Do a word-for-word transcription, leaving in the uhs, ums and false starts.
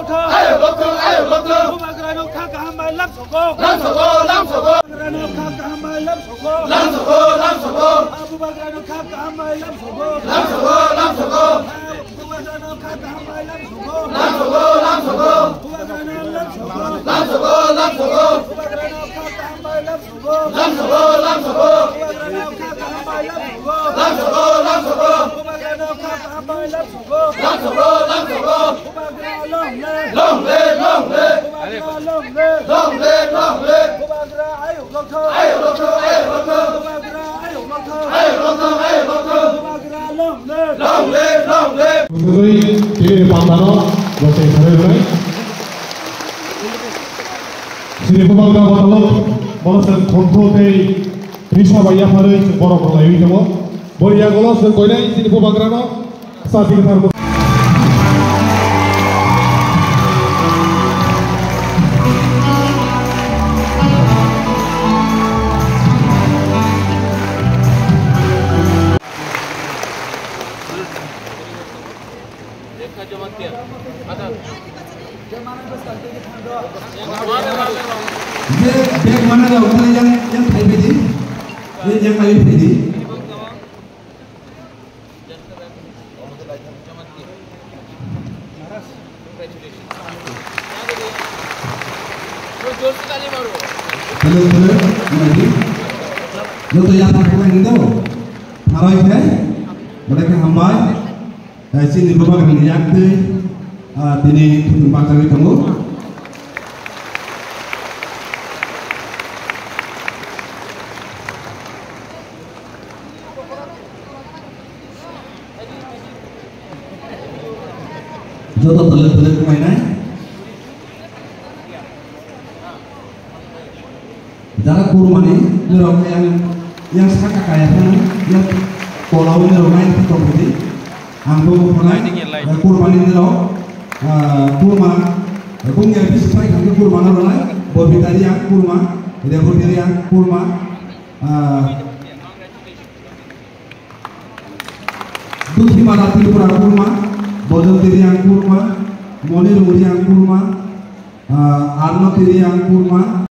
Ayo, Doctor, ayo, Doctor. Bubagrano kha kaham bai lam sogo. Lam sogo, lam sogo. Bubagrano kha kaham bai lam sogo. Lam sogo, lam sogo. Bubagrano kha kaham bai lam sogo. Lam sogo, lam sogo. Bubagrano kha kaham bai lam sogo. Lam sogo, lam sogo. Bubagrano lam sogo. Lam sogo, lam sogo. Bubagrano kha kaham bai lam sogo. Lam sogo, lam sogo. Bubagrano kha kaham bai lam sogo. Lam sogo, lam sogo. Bubagrano kha kaham bai lam sogo. Lam sogo, lam sogo. Bubagra long live. Long live, long live. Bubagra long live. Long live, long live. Bubagra ayuk long thung. Ayuk long thung, ayuk long thung. Bubagra ayuk long thung. Ayuk long thung, ayuk long thung. Bubagra long live. Long live, long live. Tini pantano, bosai sarai sarai. Sini Bubagra batalo, bono sen thongtho tei risa bai yapharwi borok rwlaiwi tongo. Boni yagulo sen koinai sini Bubagrano. Bag mana da, yang, yang khai phaidi. Yang, yang khai phaidi. Hello, hello, naidi. Joto yaphang phang ni do. Tharoi khe, bwdai khe hambai. Chini Bubagrani yak twi, ah, tini thwng bachagwi tongo. Joto tole tole kumainai. Jara kurmani nirok yang, yang saka kaya phano, yang kolao nirok nai tong di. Ang bo phano, eh, kurmani nirok, ah, kurma, eh, bung ya bisi pai kang kurma na ronai, bo bitari yang kurma, rebotari yang kurma, ah, Dukhimala Tripura kurma, Bojol Tiriang kurma, Moni Rungriang kurma, ah, Arno Tiriang kurma.